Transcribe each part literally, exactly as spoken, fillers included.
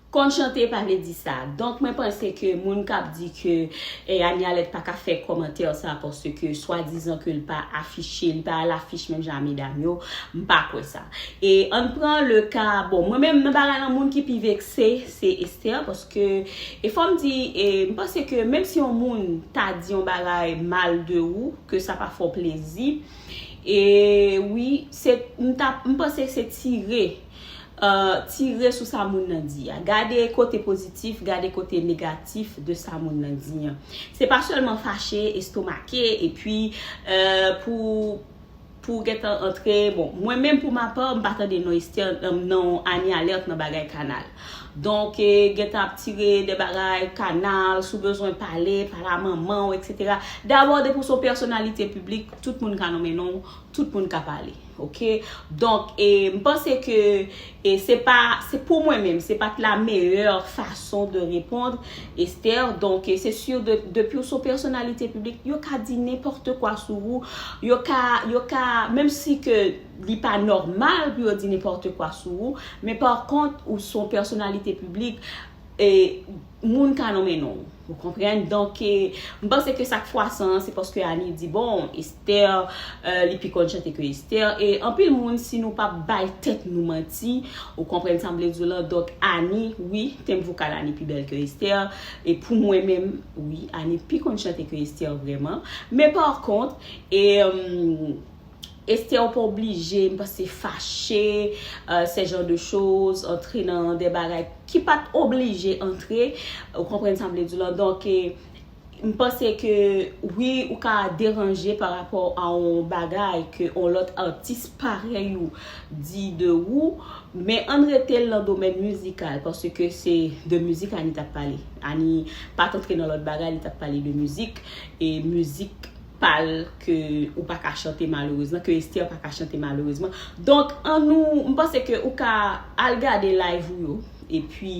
Konn chante pa vle di sa. Donk, mwen panse ke moun k ap di ke eh, Annie Alerte pa ka fè kòmantè sa paske swadizan ke l pa afiche, li pa al afich menm jan a medam yo, m pa kwè sa. E ann pran le ka, bon, mwen menm nan bagay lan, moun ki pi vekse, se Esther, paske, e fò m di, e m panse ke menm si yon moun ta di yon bagay mal de ou, ke sa pa fè w plezi, e wi, se, m ta, m panse se tire, uh, tire sou sa moun nan di a. Gade kote pozitif, gade kote negatif de sa moun nan di an. Se pa sèlman fache, estomake, epi uh, pou pou gentan antre, bon, mwen menm pou ma pa, m pa tande non Esther, non Annie Alerte nan bagay kanal. Donk, eh, gentan ap tire de bagay kanal, si w bezwen pale, pale a manman w, etsetera. Dabò, depi w se yon pèsonalite piblik, tout moun ka nonmen non w, tout moun ka pale. Oke? Donk, e, m panse ke e se pa, se pou mwen menm, se pa t la meyè fason de reponn, Esther. Donk, e se si de, depi w se yon pèsonalite piblik, yo ka di nenpòt kwa sou ou. Yo ka, yo ka, menm si ke li pa nòmal pou yo di nenpòt kwa sou ou, men pa kont, ou se yon pèsonalite piblik, e moun ka nonmen non w. Ou konprann? Donk, e, m panse ke sa k fwasan an, se paske Annie di, bon, Esther, eh, li pi konn chante ke Esther. E anpil moun, si nou pa bay tèt nou manti, ou konprann sa m vle di w lan, donk Annie, wi, tenb vokal Annie pi bèl ke Esther. E pou mwen menm, wi, Annie pi konn chante ke Esther vrèman. Men pa kont, e, hum, Esther ou pa oblije, m panse, fache, euh, ce genre de choses, antre nan de bagay ki pa t oblije antre, ou konprann sa m vle di w lan. Donk, eh, m panse ke wi, ou ka deranje pa rapò a yon bagay ke yon lòt atis parèy ou di de ou, men ann rete l nan domèn mizikal, paske se de mizik Annie t ap pale. Annie pa t antre nan lòt bagay, li t ap pale de mizik, e mizik pa l ke ou pa ka chante malerezman, ke Esther pa ka chante malerezman. Donk, an nou, m panse ke ou ka al gade live ou yo, epi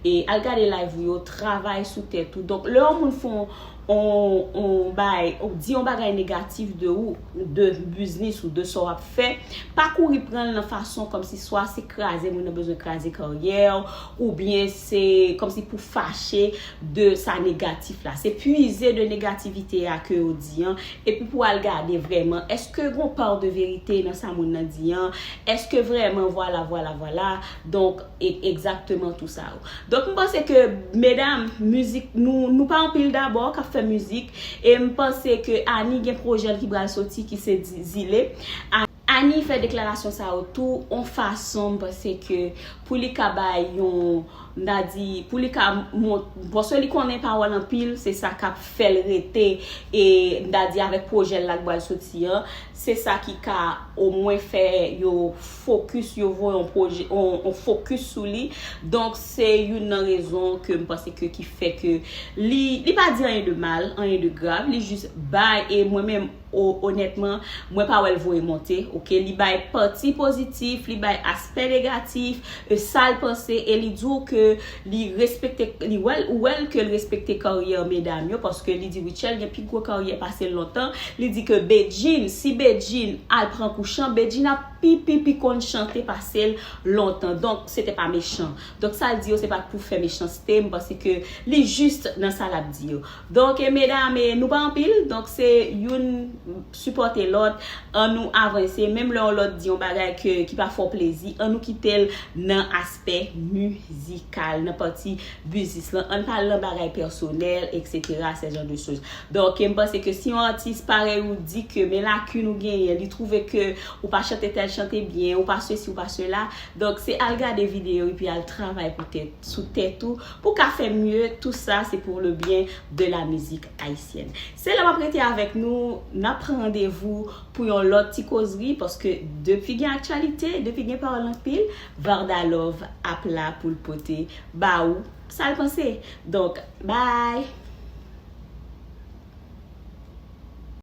e al gade live ou yo, travay sou tèt ou. Donk, lè yon moun fè yon, yon, yon bay, ou di yon bagay negatif de ou, de biznis ou, de sa w ap fè, pa kouri pran l nan fason kòmsi swa se kraze moun nan bezwen kraze karyè w, oubyen se kòmsi pou fache de sa negatif la. Se pwize de negativite a ke yo di an, epi pou al gade vrèman, èske gon pa de verite nan sa moun nan di an? Èske vrèman, vwala, vwala, vwala? Donk, e, egzakteman tou sa yo. Donk, m panse ke, medam, mizik, nou, nou pa anpil dabò k ap fè mizik, e m panse ke Annie gen pwojè l ki pral soti, ki se di-, Zile. A-, Annie fè deklarasyon sa yo tou, on fason, m panse ke pou li ka bay yon, m ta di, pou li ka mont-, paske li konnen pawòl anpil, se sa k ap fè l rete, e m ta di, avèk pwojè l la k pral soti an, se sa ki ka omwen fè yo fokis, yo voye yon pwojè, yon, yon fokis sou li. Donk, se youn nan rezon ke m panse ke ki fè ke li, li pa di anyen de mal, anyen de grav, li jis bay, e mwen menm, o-, onètman, mwen pa wè l voye monte, oke? Li bay pati pozitif, li bay aspè negatif, e sa l panse, e li di w ke li respekte, li wè l, ou wè l ke l respekte karyè medam yo, paske li di Rutshelle gen pi gwo karyè pase l lontan. Li di ke Bedjine, si Bedjine al pran kou chan, Bedjine ap pi, pi, pi konn chante pase l lontan. Donk, se te pa mechan. Donk, sa l di yo, se pa t pou fè mechanste, m panse ke li jis nan sa l ap di yo. Donk, e medam, e nou pa anpil, donk se youn sipòte lòt, an nou avanse, menm lè yon lòt di yon bagay ke, ki pa fè w plezi, an nou kite l nan aspè mizikal, nan pati biznis lan, an pa al nan bagay pèsonèl, etsetera, ce genre de choses. Donk, e m panse ke si yon atis parèy ou di ke men lakin ou genyen, li twouve ke ou pa chante tèl chante byen, ou pa sesi, ou pa sela, donk se al gade videyo epi al travay pou tèt, sou tèt ou, pou ka fè mye, tout sa se pour le bien de la musique haïtienne. Se la m ap rete avèk nou, n ap pran randevou pou yon lòt ti kozri, paske depi gen aktyalite, depi gen pawòl anpil, Varda Love ap la pou l pote ba ou sa l panse. Donk, bye!